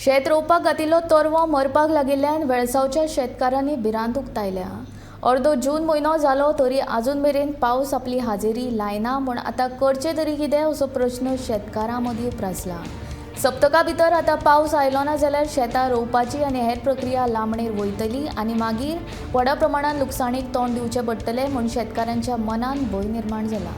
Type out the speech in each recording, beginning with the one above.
शेत रोवपाक घातिल्लो तरवो मरपाक लागिल्ल्यान वेळसांवच्या शेतकारांनी भिरांत उक्तायल्या. अर्दो जून म्हयनो जालो तरी आजून मेरेन पावस आपली हाजेरी लायना म्हूण आतां करचें तरी कितें असो प्रश्न शेतकारां मदीं उप्रासला. सप्तका भितर आतां पावस आयलो ना जाल्यार शेतां रोवपाची आनी हेर प्रक्रिया लांबणेर वयतली आनी मागीर व्हडा प्रमाणान लुकसाणीक तोंड दिवचें पडटलें म्हूण शेतकारांच्या मनान भंय निर्माण जाला.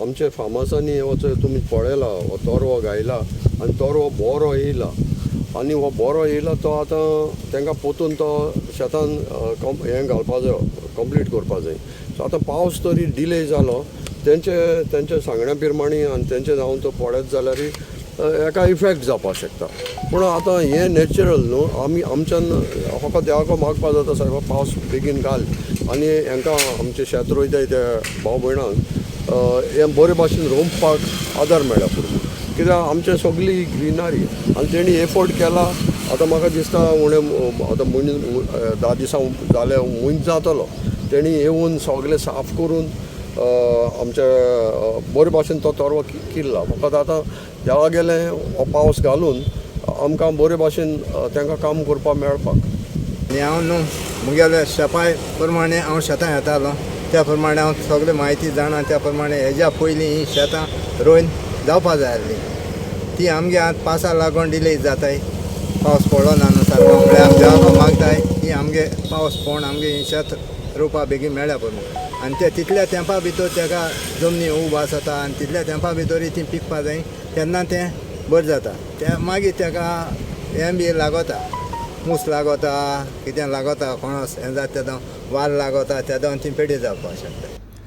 आमचे फार्मासांनी हो तुमी पळयला हो तरवो घायला आनी तरवो बरो येयला आनी हो बरो येयला तो आतां तांकां पोतून तो शेतान हें घालपा जाय, कंप्लीट करपा जाय. सो आतां पावस तरी डिले जालो तेंचे तेंच्या सांगण्या प्रमाणे आनी तेंचे जावन तो पळयत जाल्यार हेका इफेक्ट जावपाक शकता. पूण आतां हें नॅचरल न्हू, आमी आमच्यान फकत देवाक मागपा जाता सायबा पावस बेगीन घाल आनी हेंकां आमचें शेत रोयताय त्या भाव भयणांक हें बरे भाशेन रोवपाक आदार मेळ्ळा पुरो. कित्याक आमचें सगळी ग्रिनरी आनी तेणी एफर्ट केला. आतां म्हाका दिसता उणें आतां म्हयनो 10 दिसां जाले म्हयनो जातलो तेणी येवन सगळें साफ करून आमचे बरे भाशेन तो तरवो किल्ला. फकत आतां देवा गेलें हो पावस घालून आमकां बरे भाशेन तांकां काम करपाक मेळपाक. आनी हांव न्हू मुगेल्या शेपाय प्रमाणे हांव शेतां येतालो त्या प्रमाणे हांव सगळे म्हायती जाणा. त्या प्रमाणे हेज्या पयलीं ही शेतां रोवन जावपा जाय आसली ती आमगे आतां पावसा लागून डिले जाताय. पावस पडना न्हू सारको म्हळ्यार आमी देवाक मागताय की आमगे पावस पडून आमगे ही शेत रोवपा बेगीन मेळ्ळ्या पुरो. आनी ते तितल्या तेंपा भितर तेका जमनी उब आसता आनी तितल्या तेंपा भितरूय ती पिकपा जाय तेन्ना तें बरें जाता. ते मागीर तेका हें बी लागता, मूस लागता, कितें लागता, कोणस हें जाता तेदो वाल लागता तेदो ती पेडी जावपाक शकता.